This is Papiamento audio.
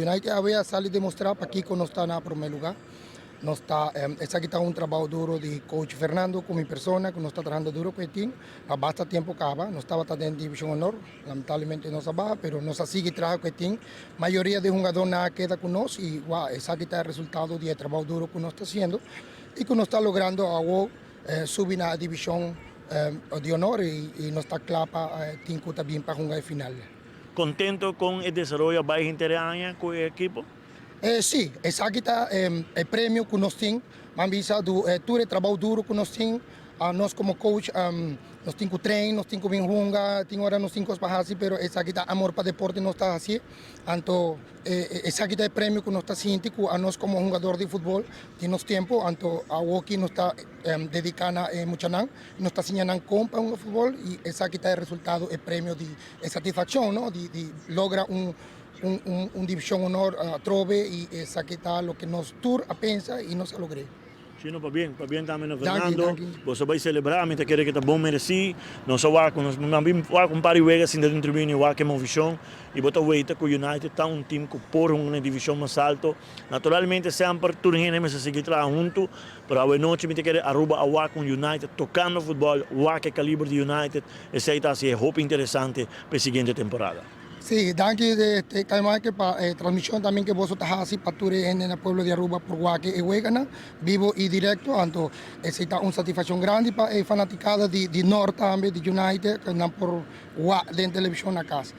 United a sali demostra pakico nos ta na prome luga. Nos ta, esaki ta un trabou duro di coach Fernando cu mi persona, cu nos ta trahando duro cu e team pa basta tempo caba. Nos tabata den Division Honor, lamentablemente nos a baha, pero nos a sigui traha cu e team. Mayoria di hungadornan a keda cu nos y wow, esaki ta e resultado di e trabou duro cu nos ta haciendo y cu nos ta logrando awo subi na Division di Honor y nos ta cla pa team cu ta bin pa hunga e final. Contento con e desaroyo bay henter aña cu e ekipo? Si, esaki ta e premio cu nos tin. Ban bisa tur e trabou duro cu nos tin. Nos como coach, nos tin cu train, nos tin cu bin hunga, tin ora nos tin cos pa haci, pero esaki ta amor pa deporte nos ta haci. Anto, esaki ta e premio cu nos ta sinti cu nos como hungador di futbol tin nos tempo, anto awoki nos ta dedica na e muchanan, nos ta siña nan con pa hunga futbol y esaki ta e resultado, e premio di e satisfaccion, no? Di logra un Division Honor atrobe y esaki ta loke nos tur a pensa y nos a logr'é. Chino, pabien, pabien tambe na Danki, Fernando. Danki. Bo bay celebra, mi ta kere cu ta bon mereci. Nos a wak, nos bin wak un par di wega sinta den tribune, wak e movecion. Y bo ta weita cu United ta un team cu por un division mas halto. Naturalmente, semper tur hende mester sigui traha hunto, pero anochi mi ta kere Aruba a wak un United tocando futbol, wak e caliber di United. Esey ta asina hopi interesante pa e siguiente temporada. Si, danki di pa e transmision tambe cu bo ta haci pa tur hende na pueblo di Aruba por wak e weganan, bibo y directo, anto esey ta un satisfaccion grandi pa e fanaticada di Noord tambe, di United, cu nan por wak den television na cas.